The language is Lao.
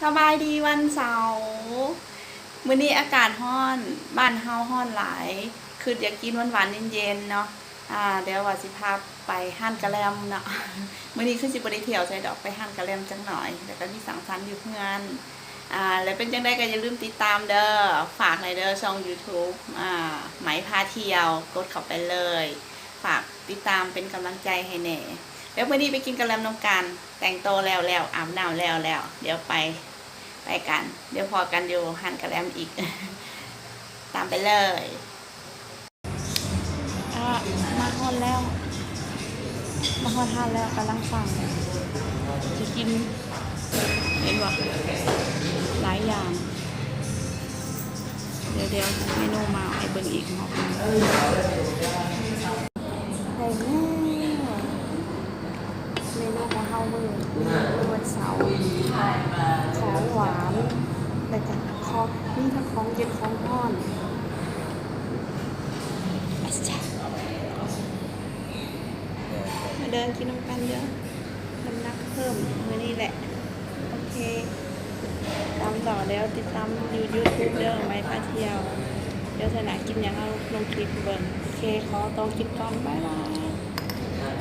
ສະບາຍດີວັນເສົາ. ມື້ນີ້ອາກາດຮ້ອນ, ບ້ານເຮົາຮ້ອນຫຼາຍ, ຄິດຢາກກິນຫວານໆເຢັນໆເນາະ. ອາ ດຽວວ່າຊິພາໄປຮ້ານກະແລັມເນາະ. ມື້ນີ້ຄືຊິບໍ່ໄດ້ທ່ຽວໃສດອກ, ໄປຮ້ານກະແລັມຈັກໜ້ອຍ ແລ້ວກໍມີສັງສັນຢູ່ເຮືອນ. ອາ ແລະເປັນຈັ່ງໃດກໍຢ່າລືມຕິດຕາມເດີ, ຝາກໃຫ້ເດີ ຊ່ອງ YouTube ອາ ໄມພາທ່ຽວ, ກົດເຂົ້າໄປເລີຍ. ຝາກຕິດຕາມເປັນກຳລັງໃຈໃຫ້ແດ່. ດຽວມື້ນີ້ໄປກິນກະແລັມນຳກັນ. ແຕ່ງໂຕແລ້ວແລ້ວ, ອາບນ້ຳແລ້ວແລ້ວ, ດຽວໄປ ໄປກັນ. ດຽວພໍ້ກັນຢູ່ຮ້ານກະແລັມອີກ. ຕາມໄປເລີຍ. ອາ ມາຮອດແລ້ວ, ມາຮອດຮ້ານແລ້ວ, ກຳລັງສັ່ງ ຊິກິນ. ເຫັນບໍ່? ຫຼາຍຢ່າງ. ດຽວໆ ເມນູມາໃຫ້ເບິ່ງອີກຮອບໜຶ່ງ. ໄດ້ແລ້ວ ເມນູຂອງເຮົາມື້ ມື້ວັນເສົາ, ຂອງຫວານ ແລ້ວກໍຂອງ ມີທັງຂອງເຢັນຂອງຮ້ອນ. ມາເດີ ກິນນຳກັນເດີ. ນ້ຳໜັກເພີ່ມມື້ນີ້ແຫຼະ. ໂອເຄ ຕາມຕໍ່ແລ້ວ, ຕິດຕາມຢູ່ YouTube ເດີ ໄມພາທ່ຽວ. ດຽວເທື່ອໜ້າກິນຫຍັງ ເຮົາລົງຄລິບເບິ່ງ. ໂອເຄ ຂໍຕົວກິນກ່ອນ, ບາຍບາຍ.